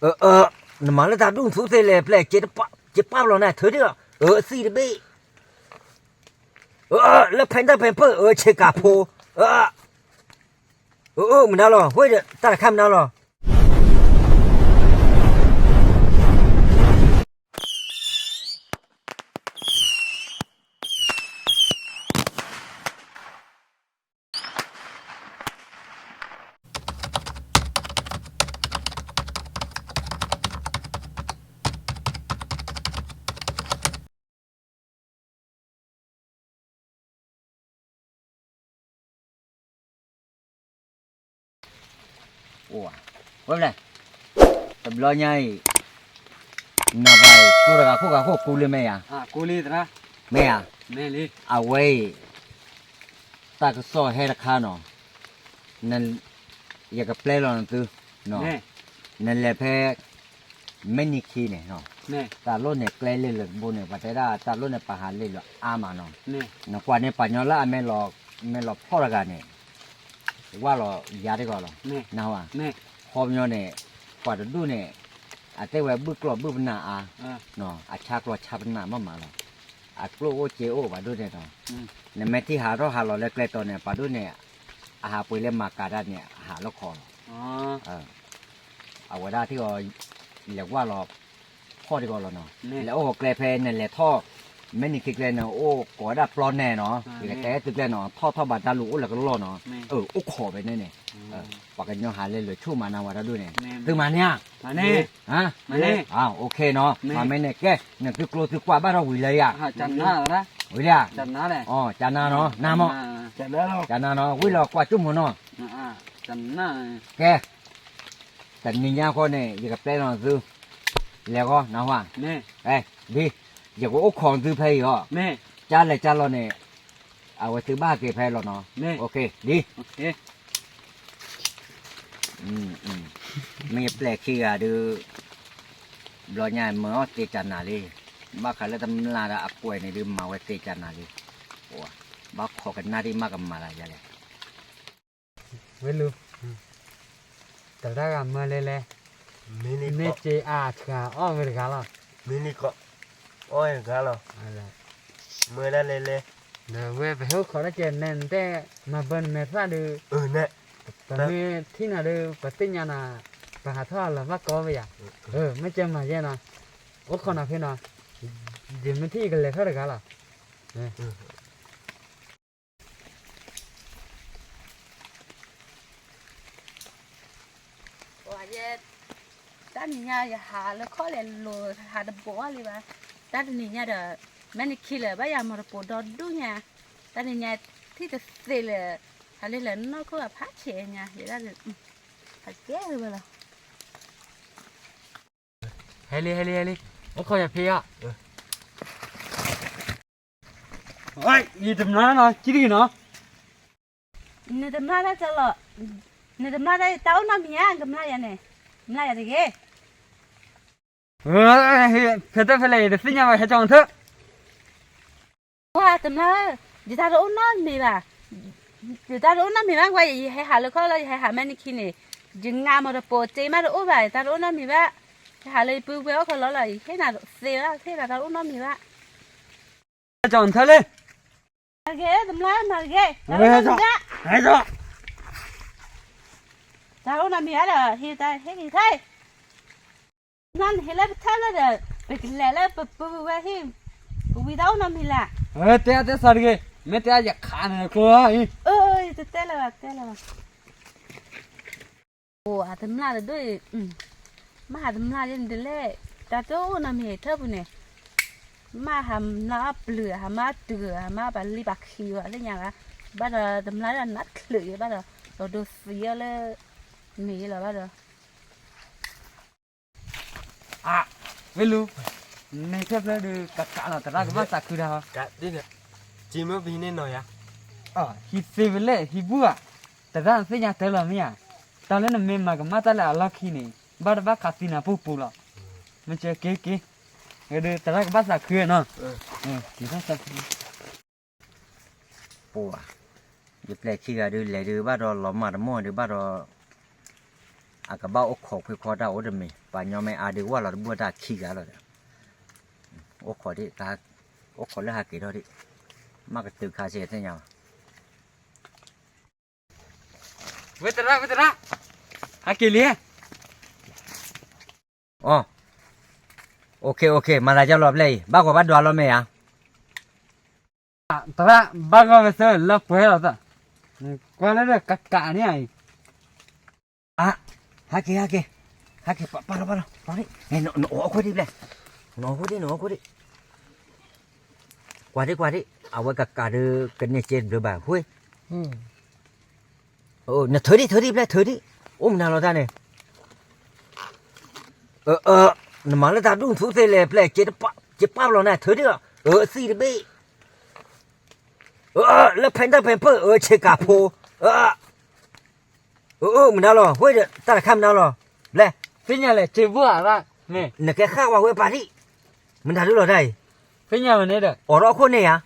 အၢ နမၤလၢတၢ်ဒူၣ်ထူသ့လဲၣ် ပျဲၢ် က့ပာ်ဘျီန့ၣ် ထုးဒံးလီၤ အၢ အသံၣ်တဘ့ၣ် အၢ လၢဖဲတၢ်ဖဲဖၢၣ် အၢ ဆ့ကၤဖိ အၢ အၢ မနုၤလီၤ ဝဲဒီး တၢ်တခါမနုၤလီၤ ဝဲလဲၣ်, တဘျီညါအံၤ နဘၣ်ကိၢ်တဂၤခိၣ်ဂၤခိၣ်ကူလံမ့ၢ်ဧါ, မ့ၢ်ဧါ, အဝဲအံၤ တၢ်ကစီၣ်ဟဲတခါနီၤ, ယကပျဲလီၤနသု, နလဲၤဖဲ မဲၢ်နံၤခံန့ၣ်, တၢ်လိၣ်န့ၣ်ကျဲလ့ၢ်လၢတဘိန့ၣ် ပှၤတဲဒၣ်တၢ်လိၣ်န့ၣ်ပှၤဟးလ့ၢ်လၢအါမးနီၤ, နကွၢ်န့ၣ်ပှၤညီလၢအမဲာ်လီၤဖျီၣ်တဂၤန့ၣ် ဝၢ်လီၤယၤတဂီၢ်လီၤ, နဝဲ, ခီပညီန့ၣ် ပှၤတဒူၣ်န့ၣ် အတဲဝဲဘုၣ်ကျီၢ်ဘုၣ်ပနၢ်အါ, အဆါကျီၢ်ဆါပနၢ်မးမးလီၤ, အကျိၣ်အိၣ်စ့အိၣ်ပှၤဒိၣ်န့ၣ်နီၤ, နမ့ၢ်ထံၣ်ဟးထီၣ်ဟးလီၤလၢကျဲတီၤန့ၣ် ပှၤဒိၣ်န့ၣ် အဟးပှ့ၤလၢမၤကၤတၢ်န့ၣ် အဟးလၢခီလီၤ, အဝဲဒၣ်ထံၣ်အီၤ လဲၤဝၢ်လီၤ ဖီၣ်တဂီၢ်လီၤနီၤ, လဲၤအိၣ်ကျဲဖဲနလဲၤထီၣ် မဲၢ်နံၤခံကျဲန့ၣ် အိၣ်ကိးဝဲဒၣ်ပျီနဲၣ်နီၤ, ယကတဲသုကျဲနီၤ ထီၣ်ထီၣ်ဘၣ်တၢ်လူၤအိၣ်လၢကလီၢ်နီၤ, အိၣ်ခိးဖဲန့ၣ်န့ၣ်, ပှၤကညီဟးလၢလၢာ်ဆူၣ်မးနၤဝဲတၢ်ဒိၣ်န့ၣ်, သုမၤန့ၢ်ဧါ, မၤန့ၢ်, မၤမ့ၢ်န့ၣ်ကဲ နသုကျိသုကွၢ်ဘၣ်ထီၣ်ဝံၤလၢယၤ, ဝံၤလၢယၤ, ကနၤနီၤ နၤမး, ကနၤနီၤ ဝံၤလီၤကွၢ်ဆိကမိၣ်နီၤ, ကဲ တနံၤညါဃီန့ၣ် ယကပျဲလီၤနသု, လဲၤဃီနဟါ, ဒ် ယကအိၣ်ခိးနသုဖဲအံၤအီၤ, ကၢ်လဲၤကၢ်လီၤန့ၣ် အဝဲသုဘၣ်က့ၤဖဲလီၤနီၤ, ဒ် မ့ၢ်ယပျဲၢ်ခံဂၤဒုး, ဘျီညါမၤအီၣ်သ့ကနၤလံ, ဘၣ်ဃးလၢတမျၢ်ဒီးအကွဲးန့ၣ်ဒုးမၤဝဲသ့ကနၤလံ, ဘၣ်ခိးကနၣ်ဒံးမးကမၤလၢယၤလဲၣ် ဝဲလူၤ, တရၣ်ဂၤမၢလဲၤလဲၤ, မ့ၢ်က့ၤအါဆှၤအီၣ်ဝဲတဂၤလီၤ, မ့ၢ်လံကီး, အီၣ်ဝဲတဂၤလီၤ, မၢဒၣ်လဲၤလဲၤ, နဝဲပဟဲအိၣ်ခိးတၢ်ကဲနဲနတဲ, မၤဘၢနမဲာ်သၣ်ဒုး, ပမ့ၢ်ထံၣ်နၤဒုး ပသ့ၣ်ညါနၤ, ပဟးထီၣ်လီၤဘၣ်ကီဝဲယၤ, မ့ၢ်ကဲမၤယဲနီၤ, အိၣ်ခိးနၤဖဲနီၤ, ယမ့ၢ်ထံၣ်ယကလဲၤထီၣ်တဂၤလီၤ. တၢ်နံၤညါယဟးလၢခီၣ်လဲၤလိၤ ဟးတဘိးဘၣ်လံဘၣ်, တၢ်တနံၤညါဒီး မဲၢ်နခံလၢာ် ဘၣ်ယၤမီတပိၤဒီဒူၣ်ညါ, တၢ်နံၤညါထံၣ်တသ့လၢာ်, ဟးလၢလၢနီၢ်ခိၣ်အဖးဆဲးညါ, ယဒၣ်, ဟးကဲဝဲလီၤ. ဟဲလံ ဟဲလံ ဟဲလံ, အိၣ်ခိးယၤဖဲယၤ, ယတမျါနီၤ ကံၣ်တဂ့ၤနီၤ, နတမျါတၢ်ကလီၤ, နတမျါတၢ်တၢ်အိၣ်နီတမံၤဧါ, ကမျါယၤန့ၣ်, မျါယၤတဂ့ၤ, ဖဲတၢ်ဖဲလဲၣ် ယတသ့ၣ်ညါဘၣ် ဟဲကၠီထၢၣ် ဝါတမျါ, ယတၢ်တအိၣ်နီတမံၤဘၣ်, ယတၢ်တအိၣ်နီတမံၤဘၣ်, ကွၢ်ယဟဲဟးလၢခီၣ်လီၤ ယဟဲဟးမဲၢ်နခံန့ၣ်, ယငါမီတပိၤစ့မးတအိၣ်ဘၣ်, ယတၢ်တအိၣ်နီတမံၤဘၣ်, ယဟးလၢယပုၢ်ဝဲၢ်အိၣ်ခိးလီၤလီၤ ယဟ့ၣ်နၤသ့ဘၣ်, ဟ့ၣ်နၤတၢ်တအိၣ်နီတမံၤဘၣ်. ကၠီထၢၣ်လံ, မၤဂ့ၤ, တမျါမၤဂ့ၤ, တၢ်အိၣ်နီတမံၤဘၣ်, တၢ်အိၣ်နီတမံၤဘၣ်ဒီး ဟ့ၣ်တၢ်ဟ့ၣ်ဂ့ၤထၢၣ် နဟ့ၣ်လၢပထၢၣ်လၢဒီး ပကလဲၤလၢပပုၢ်ဝဲၢ်ဟံၣ်, ပဝံတၢ်အိၣ်နီတမံၤလၢ်. တဲအါတဲစှၤတဂ့ၤ, မ့ၢ်တဲအါယခးနၤကျိဧါ, ယတတဲလၢၤဘၣ်, တဲလၢၤဘၣ်. အိၣ်အတမျါတဒိၣ်အံၤ, မ့ၢ်ဟးတမျါယဲန့ၣ်ဒ်လဲၣ်, တၢ်တအိၣ်နီတမံၤထၢၣ်ပူၤန့ၣ်, မ့ၢ်ဟးမျါအီၣ်ပျုၤ ဟးမၤအီၣ်တုၤ ဟးမၤအီၣ်ပှၤလံပှၤခံဘၣ်သ့ၣ်ညါဘၣ်, ဘၣ်ဒီးတမျါလၢနးချၢးယဲဘၣ်ဒီး လီၤဒိသံအီၤလၢ မ့ၢ်ယဲလီၤဘၣ်ဒီး အဝဲလူၤ, မ့ၢ်ထဲဖျၢၣ်ဒုးကကးလီၤ သရၣ်ကဘၣ်သးခုတၢ်, ကးဒ်န့ၣ်, က့မ့ၢ်ပဟံးန့ၢ်နီၤယၤ, ဟံးသ့ဝဲလဲၣ် ဟံးဘူၣ်ဧါ, သရၣ်နသ့ၣ်ညါတၢ်လီၤမ့ၢ်ဧါ, တၢ်လၢနမ့ၢ်မၤကမၣ်တၢ်လၢအလီၢ်ခံန့ၣ် ဘၣ်တဘၣ်ခးသံနၤပူၤပူၤလီၤ, မ့ၢ်ကဲက့ၤက့ၤ, ဒုးသရၣ်ကဘၣ်သးခုနီၤ, က့ၤသးသးခု ပှၤ, ယပျဲၢ်ခံဂၤဒုးလဲၤဒုးဘၣ်ဒီးလီၤမၢ်တမီၢ်ဒုးဘၣ်ဒီး, အကဘၣ်အိၣ်ခိးခွ့ခီတၢ်အိၣ်တမံၤ ပှၤညီမ့ၢ်အါဒုးဝၢ်လီၤတဘူၣ်တၢ်ခံဂၤလီၤဒီး အိၣ်ခိးဒံး, အိၣ်ခိးလၢဟးက့ၤထီၣ်ဒံး, မ့ၢ်ကတုၤခါစ့ၢ်ကီးသ့ၣ်ညါဘၣ်. ဝဲသရၣ်, ဝဲသရၣ်, ဟးက့ၤလံ. အ, အိၣ်ခ့ အိၣ်ခ့ မၤသးဒ်လဲၣ်ဖျဲၣ်အံၤ ဘၣ်ကွၢ်ဘၣ်ဒွးလီၤမ့ၢ်ဧါ. သရၣ် ဘၣ်ဂီၢ်ဝဲသၢလၢပှဲၤလီၤသၢ, ကွၢ်လၢကကးန့ၣ်အံၤ. အ, ဟဲက့ၤ ဟဲက့ၤ, ဟဲက့ၤ ပာ်လီၤ ပာ်လီၤ, နအီၣ်အခိၣ်ဒံးဖျဲၣ်, နအီၣ်ခိၣ်ဒံး နအီၣ်ခိၣ်ဒံး, ကွၢ်ဒံး ကွၢ်ဒံး, အဝဲကကးဒီးကန့ၢ်စ့တဘျုးဘၣ် ဃ့. နထုးဒံး ထုးဒံးဖျဲၣ် ထုးဒံး, အိၣ်မနုၤလီၤတၢ်န့ၣ်. နမၤလၢတၢ်ဒူၣ်ထူသ့လဲၣ်ဖျဲၣ်, စ့ပာ်လီၤန့ၣ် ထုးဒံးလီၤ, အသံတဘ့ၣ်, လၢဖဲတၢ်ဖဲပၢၢ် ဆ့ကၤဖိ, မနုၤလီၤ ဃ့ဒီး တၢ်တခါမနုၤလီၤ, ဘျဲၣ်, သ့ၣ်ညါလဲၣ် စ့ဘိၣ်ဧါ, နကဲဃၣ်ဝဲပာ်ဒံး, မနုၤဒ်လီၤတၢ်အံၤ, သ့ၣ်ညါဝဲန့ၣ်ဒီး အီၣ်ဒီးအခိၣ်န့ၣ်ဧါ,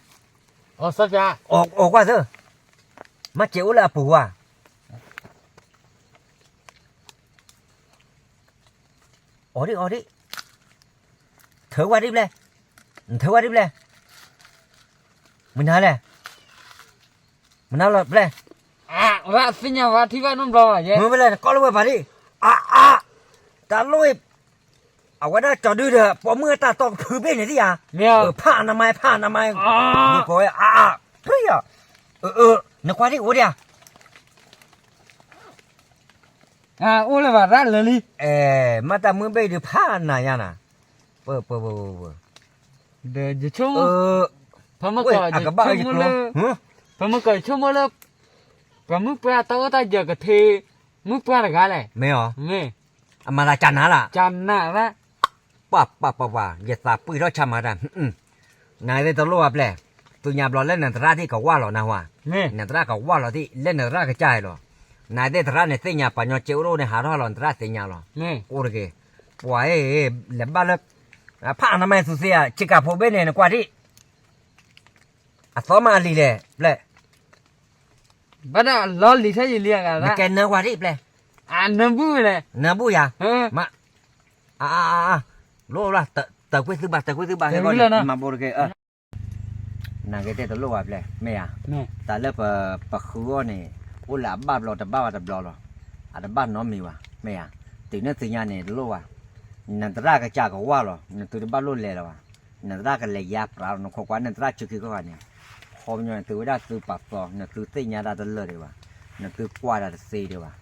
အီၣ်ကွၢ်သၢ, မ့ၢ်စ့အိၣ်လၢအပူၤဧါ. အီၣ်ဒံး အီၣ်ဒံး, ထုးဝဲဒံးဖျဲၣ်, နထုးဝဲဒံးဖျဲၣ်, မနုၤလဲၣ်, မနုၤလီၤဖျဲၣ်, သ့ၣ်ညါဝဲထံၣ်ဘၣ်နီတဘျီဘၣ်ယဲ, မ့ၢ်ဖျဲၣ် နကီၢ်လၢဝဲပာ်ဒံး, အါအါ, တၢ်လိၣ်အံၤ အဝဲဒၣ်ကၠီၤဒုဒီး ပိာ်မုၣ်အတၢ်တီကဖုဘ့ၣ်န့ၣ်သ့ၣ်ဧါ, ဖးနမါ ဖးနမါ, ကိးဝဲအါအါ, နကွၢ်ဒံးအိၣ်ဒံးဧါ. အိၣ်လၢၤဘၣ်ရၣ်လၢာ်လံ, မ့ၢ်တၢ်မုၢ်ဘ့ၣ်ဒုးဖးနၤညါနၤ, ပ, ဒီးယဆိကမိၣ်, ဖဲမုၢ်ကီးယဆိကမိၣ်လၢ, ဖဲမုၢ်ကီးယဆိကမိၣ်လၢ, ပှၤမုၣ်ပှၢ်တၢ်အိၣ်တၢ်ယၢၤကထ့, မုၣ်ပှၢ်တဂၤလဲၣ်, မ့ၢ်အီၤ, မ့ၢ်, အမၤသးကနၤလၢ, ကနၤလၢ, ပှၤပှၤပှၤပှၤ ယသးပှံၢ်ထီၣ်ဆါမၤတၢ် နသ့ၣ်တလိၣ်ဘၣ်ဖျဲၣ်, သ့ၣ်ညါဘျီလၢနသရၣ်သ့ၣ်ကဝၢ်လီၤနဟါ, နသရၣ်ကဝၢ်လီၤသ့ၣ် လၢနသရၣ်ကစၢ်အံၤလီၤ, နသ့ၣ်သရၣ်န့ၣ်သ့ၣ်ညါ ပှၤညီစ့အိၣ်ဒိၣ်န့ၣ် ဟးထီၣ်လီၤ နသရၣ်သ့ၣ်ညါလီၤ, အိၣ်တဂ့ၤ, ပှၤအံၤ, လဲၤဘၣ်လၢ, ဖးနမါသူသ့ဧါ ဆ့ကၤဖိဘ့ၣ်န့ၣ် နကွၢ်ဒံး, အသီမးအလံၤလဲၣ်, ဖျဲၣ်, ဘၣ်ဒီးလီၤလံၤထဲယလံၤအဂၤ, နကဲနၢကွၢ်ဒံးဖျဲၣ်, နၢဘူၣ်လဲၣ်, နၢဘူၣ်ယၤ, မ, အအအအ, လိၣ်လၢ, တကွ့ၢ်သုဘၣ် တကွ့ၢ်သုဘၣ် ဟဲကီန့ၣ် မၤဘိတက့ၢ်, နဂ့ၤသ့ၣ်တလိၣ်ဘၣ်ဖျဲၣ် မ့ၢ်ဧါ, တၢ်လၢပ, ပဃုအီၤန့ၣ်, အိၣ်လၢအဘၣ်ဘျီတဘၣ်ဘၣ်တဘျီလီၤ, အတဘၣ်နီတမံၤဘၣ် မ့ၢ်ဧါ, တုၤနသ့ၣ်ညါန့ၣ်တလိၣ်ဘၣ်, နသရၣ်ကစၢ်ကဝၢ်လီၤ နသုတဘၣ်လိၣ်လဲၤလၢၤဘၣ်, နသရၣ်ကလဲၤယါပြးလီၤ နခိးကွၢ်နသရၣ်ဆၢခံဂီၢ်ဂၤန့ၣ်, ခီပညီန့ၣ် သုဝဲဒၣ်သုပာ်သီ နသုသ့ၣ်ညါတၢ်တလၢာ်ဒံးဘၣ်, နသုကွၢ်တၢ်တသ့ဒံးဘၣ်,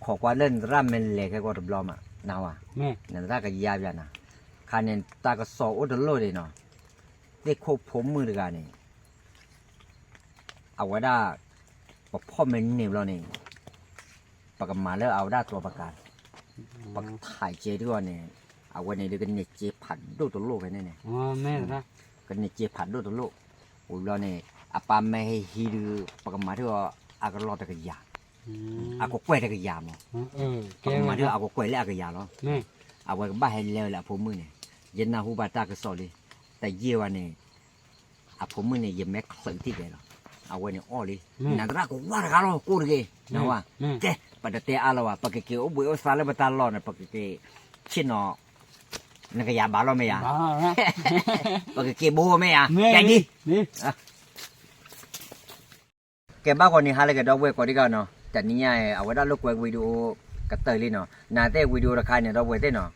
ခိးကွၢ်လၢနသရၣ်မ့ၢ်လဲၤခဲကီၢ်တဘျီမး နဝဲ, နသရၣ်ကယါပျးနၤ, ခါန့ၣ် တၢ်ကစီၣ်အိၣ်တလိၣ်ဒံးနီၤ, သ့ၣ်ခိၣ်ဖိမုၣ်တဂၤန့ၣ် အဝဲဒၣ်, ပဖီၣ်မ့ၢ်န့ၢ်ဘျီန့ၣ်, ပကမၤလၢအဝဲဒၣ်တြီပကၤ, ပကထံၣ်ကဲဒ်အီၤန့ၣ်, အဝဲန့ၣ်ဒုးကန့ၢ်စ့ဖးဒိၣ်တလိၣ်ဖဲန့ၣ်န့ၣ်, ကန့ၢ်စ့ဖးဒိၣ်တလိၣ်, ဝံၤဘျီန့ၣ်, အပၢ်မ့ၢ်ဟဲဟံးဒုး ပကမၤထံၣ်အီၤအကလီၢ်တကယၤ, အကကွဲၢ်တကယၤမး, ပကမၤထံၣ်အီၤအကကွဲၢ်လၢအကယၤလီၤ, အဝဲကဘၣ်ဟဲလဲၤဝဲလၢအဖိမုၣ်န့ၣ်, ယနၢ်ဟူဘၣ်တၢ်ကစီၣ်လံ, တယံာ်ဘၣ်န့ၣ် အဖိမုၣ်န့ၣ် ယမဲာ်ချၢးထံၣ်ကဲလီၤ, အဝဲန့ၣ်အီၣ်လံ, နသရၣ်ကဝၢ်တဂၤလီၤ ကိၢ်တဂ့ၤ, နဝဲ, ကဲ, ပတတဲအါလၢၤဘၣ် ပကက့ၤအိၣ်ဘှံးအိၣ်သါလၢပတၢ်လီၢ်န့ၣ် ပကက့ၤ, ဆ့ၣ်နီၤ, နကယၤဘၣ်လီၤမ့ၢ်ဧါ, ပကက့ၤဘိမ့ၢ်ဧါ, ကဲဒ် ကဲဘၣ်ဃီန့ၣ် ဟါလၢကဒီပုၢ်ဝဲၢ်ကိးဒံကနီၤ, တနံၤညါအံၤ အဝဲဒၣ်လိာ်ကွဲ video ကတၢၢ်လံနီၤ, နသ့ၣ် video တခါန့ၣ် ဒီပုၢ်ဝဲၢ်သ့ၣ်နီၤ,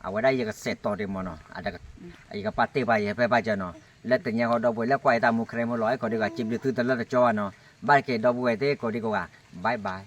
အဝဲဒၣ်ယကစဲးတီၤဒံးမးနီၤ, ယကပာ်တ့ၢ်ပာ်ယဖဲပာ်စၢၤနီၤ, လၢတနံၤအံၤ ဒီပုၢ်ဝဲၢ်လၢကွၢ်ယတၢ်မူခရံာ်မူလီၤ အဲၣ်ကိးဒံက စံးဘျုးသုတလၢတကၠီဘၣ်နီၤ, ဘၣ်တက့ၢ် ဒီပုၢ်ဝဲၢ်သ့ၣ်ကိးဒံကိးဂၤ, bye bye.